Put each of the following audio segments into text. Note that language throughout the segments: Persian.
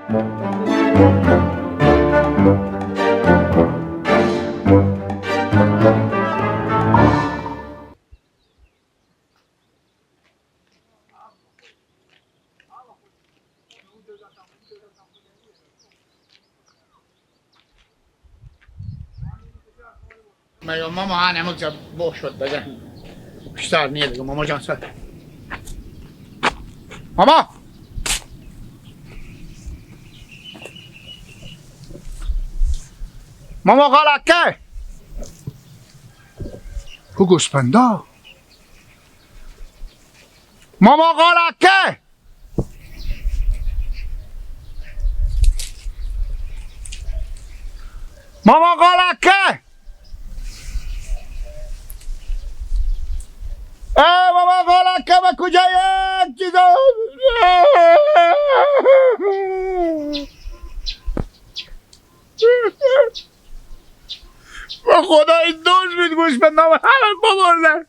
مگه ماما هنمک جا بخ شد بگه بیشتر نیه دیگه ماما جان سر ماما ماما غلطه کو گوسپندا ماما غلطه ماما غلطه ای ماما غلطه به کجای چیزا با خدا این دوش بید گوش به نام همه ببردن.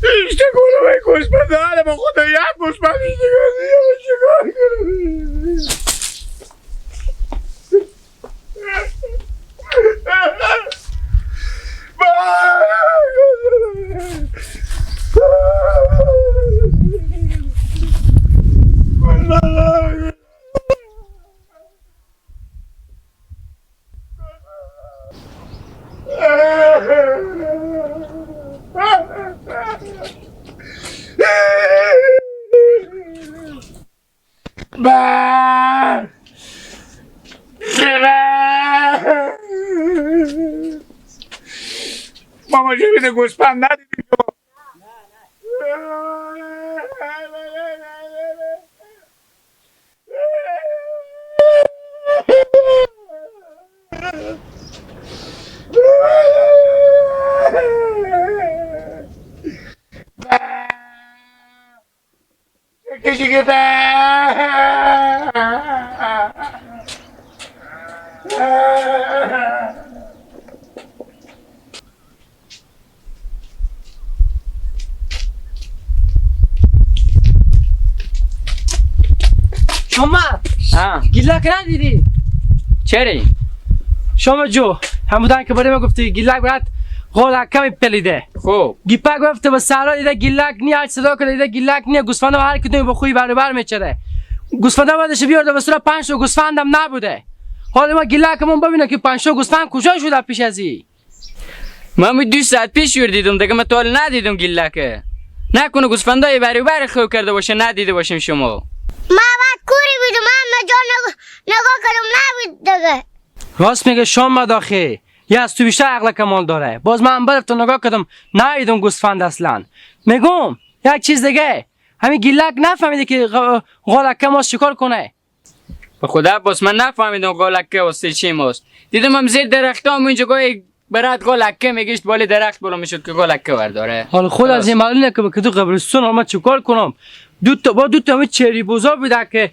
ایشته کنم ای گوش به داره با خدا یک گوش به ایشته کنم چیکار کنم. ماما چه بیده گوسپند ندیدی تو؟ کشی که شما گیلک ندیدی؟ چرا؟ شما جو همودن که برای ما گفتی گیلک برات غولک کمی پلیده. خب گیپک گفته با سرا دیده گیلک نی، هر صدا که دیده گیلک نی، گوسفند هر کدوم با خوی برابر میچره. گوسفند بعدش بیارده به صورت 5 تا گوسفندم نبوده. حالا ما گیلکمون ببینه که 5 تا گوسفند کجا شده پیش از این. من 2 ساعت پیش یور دیدم دیگه، من تا حالا ندیدم گیلکه. نکنه گوسفندای برابر خو کرده باشه ندیده باشیم شما. ما بعد کوری بودم، من جا نگاه کردم نبود دیگه. راست میگه شما داخی یه از تو بیشتر عقل کمال داره. باز من برفتم نگاه کردم ندیدم گوسفند اصلا. میگم یک چیز دیگه، همین گیلک نفهمیده که غالکه ماست چیکار کنه. به خدا باز من نفهمیدم غالکه واسه چی ماست. دیدم هم زیر درخت هم اینجا گاهی برات غالکه میگشت بالای درخت بالا میشد که غالکه برداره. حالا خود از این معلومه که تو قبرستون من چیکار کنم. دو تا با دو تا همین چری بوزا بوده که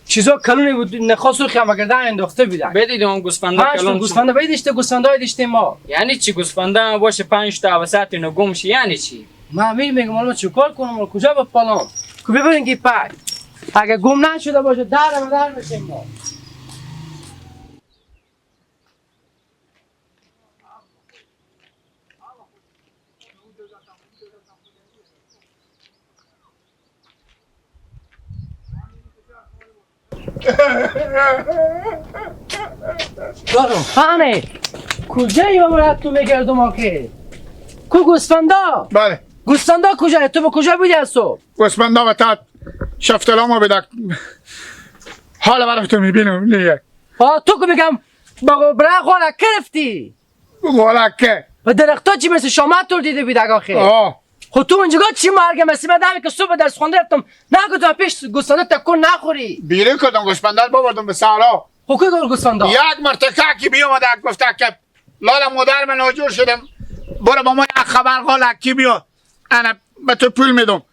چیزا کلونی بود نخواست خیام گردن انداخته بودن. بدیدم اون گوسفندا کلون گوسفندا بدیشته گوسفندای داشته ما. یعنی چی گوسفندا باشه 5 تا وسط اینو گم شه یعنی چی؟ من میگم حالا چیکار کنم کجا بپالم که ببینین که پک اگه گم نشده باشه در در بشیم ما. دارم خانه کجایی ما تو میگردم آخه؟ کو گوسفندا؟ بله گوسفندا کجایی؟ تو به کجا بودی از صبح؟ گوسفندا و تا شفتالامو بده حالا برای تو میبینم نیه. آه تو که میگم با برای غالک گرفتی؟ غالکه و درختا چی مثل شما تو دیده بید آخه؟ آه خب تو اونجا چی مرگ مثل من دمی که صبح درس خونده رفتم نگفتم پیش گوسفندا تکون نخوری. بیرون کردم گوسفندا ببردم به صحرا. خب کی گوسفندا؟ یک مرتکه که بیومده گفته که لالا مادر من ناجور شدم برو با ما یک خبر غالکی بیا انا به تو پول میدم.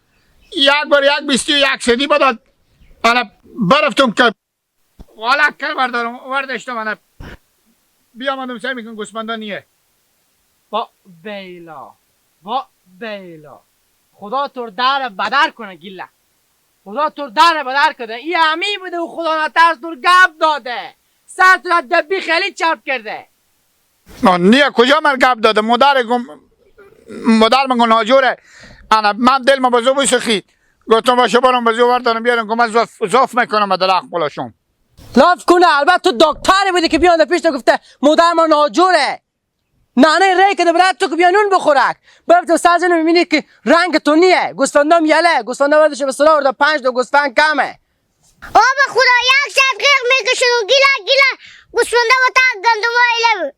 یک بار 1.21 سدی بداد انا برفتم که غالک کر بردارم وردشتم من بیامدم سعی میکن گوسفندا نیه. با بیلا با بیلا خدا تو در بدر کنه گیله، خدا تو در بدر کنه. این همی بوده و خدا نترس تو گپ داده، سر تو دبی خیلی چرب کرده. نیه کجا من گپ داده؟ مادر من گم ناجوره. انا من دل ما بزو بسخید گفتم باشه برام بزو بردارم بیارم که من زوف میکنم به درخت بلاشم. لاف کنه. البته تو دکتری بودی که بیانده پیش تو گفته مادر ما ناجوره، نانه ری کده برات تو که بیا نون بخورک. برات تو سر زنو میبینی که رنگ تو نیه، گوسفندام یله، گوسفندا بردش به سلا آورده 5 تا گوسفند کمه. آب خدا یک ساعت قیق میکشن و گیله گیله گوسفندا و تا گندم ایله بود.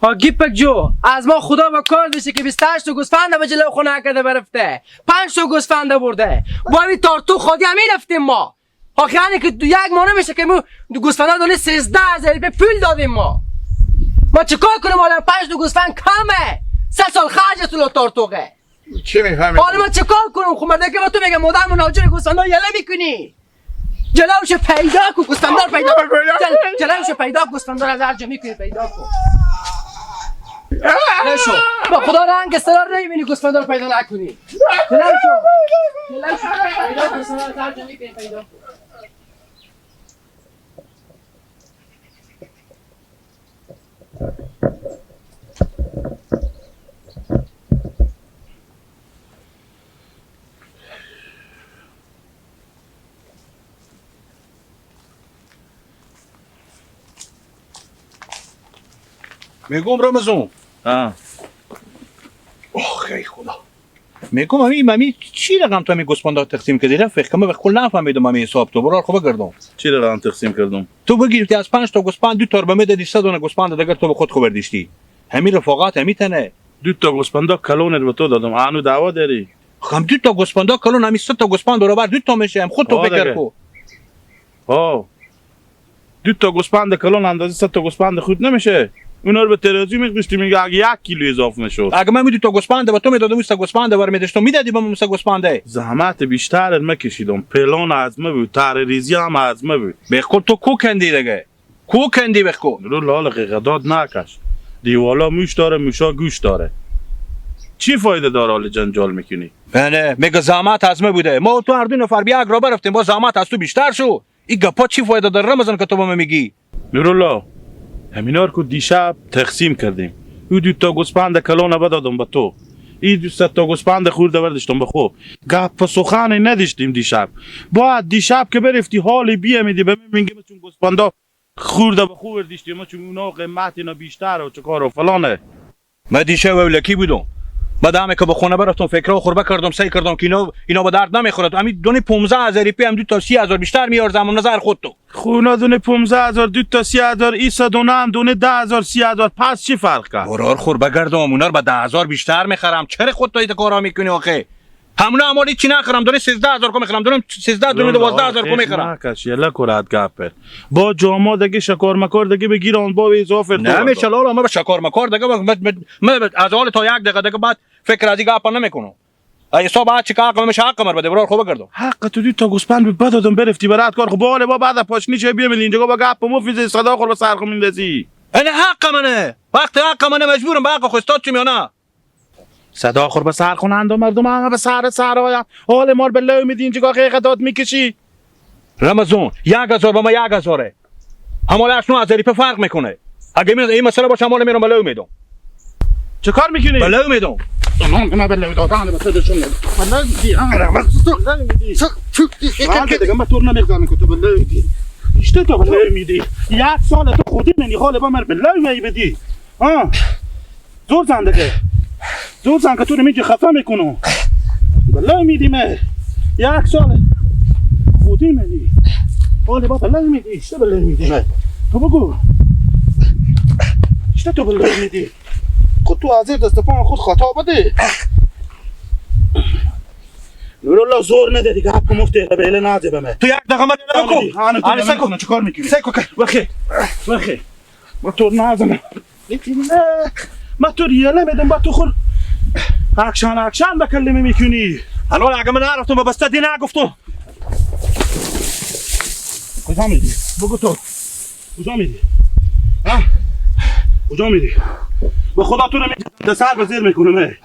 ها گیپک جو از ما خدا با کار داشته که 28 تا گوسفند به جلو خونه کرده برفته، 5 تا گوسفند برده. با همین تارتو خودی هم رفتیم ما. آخه یعنی که یک ماه نمیشه که ما گوسفندا دونه 13,000 روپیه پول دادیم ما. ما چیکار کنیم حالا؟ 5 تا گوسفند کمه، 3 سال خرج تو تارتوقه. چی میفهمی؟ حالا ما چیکار کنم؟ خب مرده که با تو میگم مادر مناجر گوسفندا یله میکنی. جلوشو پیدا کن گوسفندا رو پیدا کن. جلوشو پیدا کن گوسفندا رو از هر جا میکنی پیدا کن. نشو با خدا رنگ سرار نمیبینی گوسفندا رو پیدا نکنی. جلوشو پیدا کن گوسفندا رو از هر جا میکنی پیدا کن. میگم رمضان آخ ای خدا، میگم امی چی رقم تو می گوسفندا تقسیم کردی رفیق که من به کل نفهمیدم امی حساب تو برار خب بگردم. چی رقم تقسیم کردم؟ تو بگیرتی از 5 تا گوسفند 2 تا رو به دادی، 3 دونه گوسفند دیگر تو به خود خوردیشتی. همین رفاقت همین تنه. 2 تا گوسفندا کلون رو به تو دادم، انو دعوا داری؟ خم 2 تا گوسفندا کلون همین 3 تا گوسفند برابر 2 تا میشه، هم خود تو فکر کو. ها 2 تا گوسفند کلون اندازه 3 تا گوسفند خود نمیشه. اونا رو به ترازو می‌گذاشتی میگه اگه 1 کیلو اضافه میشد. اگه من 2 تا گوسفند به تو میدادم 3 گوسفند بر میداشتم میدادی به من 3 گوسفنده. زحمت بیشتر مکشیدم، پلان از ما بود، طرح ریزی هم از ما بود. به خود تو کو کندی دیگه، کو کندی به خود رو لال قیقداد نکش. دیوالا موش داره، موشا گوش داره. چی فایده داره حال جنجال میکنی؟ نه میگه زحمت از ما بوده. ما تو هر دو نفر بیا اگرا برفتیم با زحمت از تو بیشتر شو. این گپا چی فایده داره رمضان که تو به من میگی؟ نورالله همینا رو که دیشب تقسیم کردیم. او 2 تا گوسفند کلون بدادم به تو، این 2 تا گوسفند خورده برداشتم به خو. گپ سخن نداشتیم دیشب. باید دیشب که برفتی حال بیامیدی به من میگه چون گوسفندا خورده به خو برداشتیم، چون اونا قیمت اینا بیشتر و چه کار و فلانه. من دیشب ولکی بودم، بعد همه که به خونه برفتم فکرها خوربه کردم، سعی کردم که اینا به درد نمیخورد. همین دونه 15,000 روپیه هم 2 تا 30,000 بیشتر میارزم نظر خود تو. خونه دونه 15,000 2 تا 30,000 ایسا دونه هم دونه 10,000 30,000 پس چی فرق کرد؟ برار خوربه گردم اونا رو به 10,000 بیشتر میخرم. چرا خود تو این کارا میکنی آخه؟ همونا امالی چی نخرم، دونه 13,000 کو میخرم، دونه 13 دونه 12,000 کو میخرم. نکش یلا کرد گپر با جاما دیگه شکار مکار دیگه بگیران با اضافه نه میشه لالا، ما به شکار مکار دیگه من از حال تا 1 دقیقه دیگه بعد فکر از این گپ نمیکنم. حساب هر چی که حق میشه حق مر بده برار خوب گردم. حق تو 2 تا گوسفند بدادم برفتی برات کار. خب بالا با بعد پاشنی چه بیام اینجا با گپ مفیز صدا خور به سر خو میندازی. انا حق منه، وقتی حق منه مجبورم به حق خود چی میانه. صدا خور به سر خونند و مردم همه به سر سر آیم. حال مار به لو میدی اینجا قیقه داد میکشی. رمضان 1,000 با ما 1,000 همال 8,000 روپیه فرق میکنه. اگه این مسئله باشه همال میرم به لو میدم. چه کار میکنی؟ به لو میدم. من به لو دادن به خودشون من دیگه من تو نمیگذارم که تو به لو میدی. اشته تو به لو میدی. 1 سال تو خودی منی حال با من به لو میدی. ها زور زن دیگه، زور زن که تو رو میگه خفه میکنم. بلا میدی من 1 سال خودی منی حال با بلا میدی. اشته بلا میدی من تو بگو اشته تو بلا میدی. خود تو از دست پا خود خطا بده. نورالله زور نده دیگه، حق مفته به نده به من. تو 1 دقیقه من نکن. انا سکو چیکار میکنی؟ سکو وخی وخی ما تو نازم ما تو ریاله میدم با تو خور اکشن اکشن بکلمه میکنی. الان اگه من نرفتم به بسته دی نگفتم. کجا میدی؟ بگو تو کجا میری؟ ها؟ کجا میری؟ به خدا تو رو میگم سر به زیر میکنم.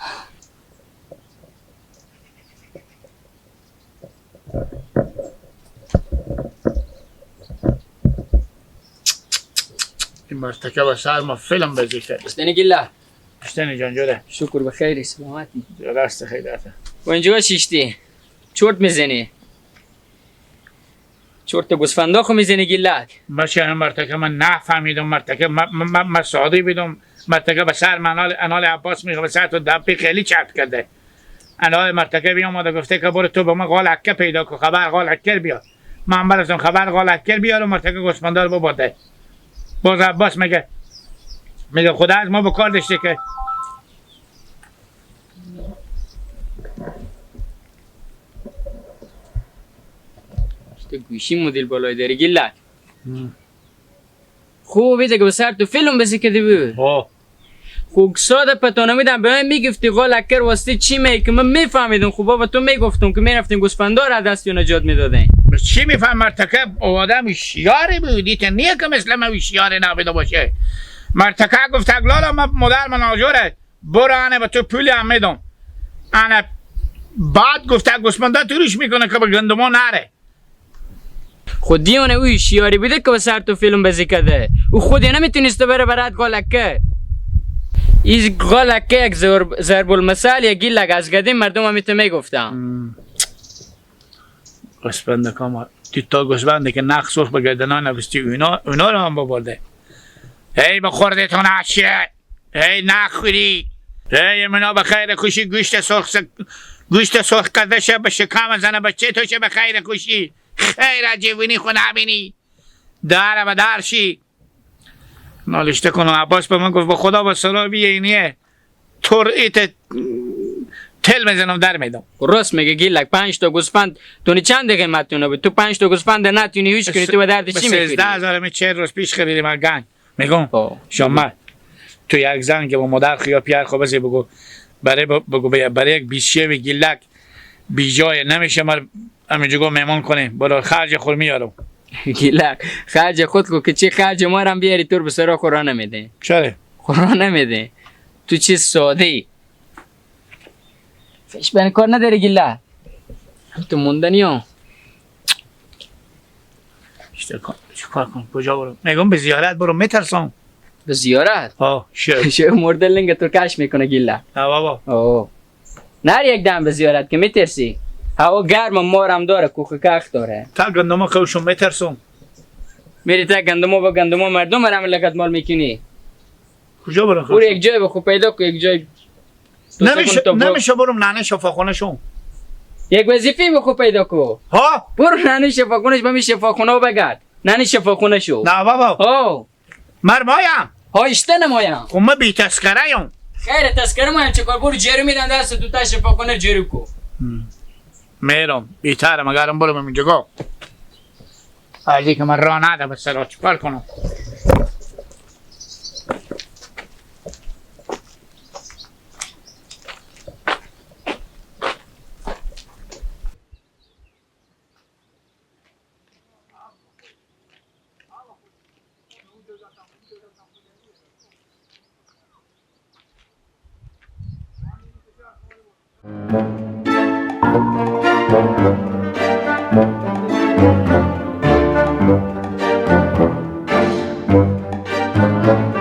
این مرتکب سر ما فیلم بزیکه. اشتنی گله. اشتنی جان جوره. شکر بخیری سلامتی. راست خیلی عطا. و اینجا شیشتی چرت میزنی. چرت گوسفندا خو میزنی گیلک. مشه مرتکب من نفهمیدم مرتکب من ساده بیدم مرتکب به سر من انال عباس میگه به سر تو دبی خیلی چرت کرده. انال مرتکب اومده گفته که برو تو به من قال عکه پیدا کن خبر قال عکه بیار. من براتون خبر قال عکه بیارم مرتکب گوسفندا رو ببرده. باز عباس میگه خدا از ما به کار داشته که تو گوشی مدل بالای داری گیلک. خوب ایده که به سر تو فیلم بسی که دی بود. خوب ساده پتانه میدم به من میگفتی قال اکر واسطه چی می که من میفهمیدم. خوب بابا تو میگفتم که میرفتیم گوسفندا را دست نجات میدادیم. چی میفهم مرتکب آدم هوشیاری بودی که نیه که مثل من هوشیار نبوده باشه. مرتکب گفت اگلالا من مادر من آجوره برو انه به تو پولی هم میدم. انه بعد گفت گوسفندا توریش میکنه که به گندما نره. خود دیونه او هوشیاری بوده که به سر تو فیلم بزی کرده. او خودی نمیتونسته بره برات گالکه. این گالکه یک ضرب المثل یا گیلک از قدیم مردم هم میتونه میگفتم. گوسفند کاما تا گوسفنده که نخ سرخ به گردنان نوستی اونا رو هم ببرده. ای به خورده تو نشه، ای نخوری، ای منا به خیر خوشی گوشت سرخ کرده شه به شکم زنه بچه تو شه به خیر خوشی خیر جوونی خو نبینی در به درشی نالشته کنم. عباس به من گفت به خدا با سرابی اینیه تور ایت تل میزنم در میدم. راست میگه گیلک. 5 تا گوسفند تونی چند قیمت تونه بود؟ تو 5 تا گوسفند نتونی هیچ کنی تو به درد چی میخوری؟ 13000 می 40 روز پیش خریدیم از گنگ. میگم شما تو یک زن که با مادر خیا پیر خو بزی بگو برای بگو برای یک بیشیه و گیلک بی جای نمیشه ما همینجا مهمان کنیم برای خرج خور میارم. گیلک خرج خود کو که چی خرج ما رو بیاری تو به سرا خورا نمیده. چرا؟ خورا نمیده. تو چی ساده ای؟ فش بین کار نداری گیلک. تو موندنی ها. چیکار کنم؟ کجا برم؟ میگم به زیارت برم میترسم. به زیارت؟ ها شه شه مرده لنگ تو کش میکنه گیلک. نه بابا. اوه نری یک دم به زیارت که میترسی. هوا گرم و مارم داره کوخ کخ داره. تا گندما خوشم میترسم. میری تا گندما با گندما مردم رم لگد مال میکنی. کجا برم؟ برو یک جای بخو پیدا کو یک جای. نمیشه برم ننه شفاخونه شون. یک وظیفه بخو پیدا کو. ها؟ برو ننه شفاخونهش به می شفاخونه بگرد. ننه شفاخونه شو. نه بابا. او مرمایم. ها اشته نمایم. خب من بی تذکره یم. خیر تذکره مایم چیکار برو جرو میدم دست تو تا شفاخونه جرو کو. میرم بیترم اگرم برم اینجا از که من راه نده به سرا چیکار کنم؟ Thank you.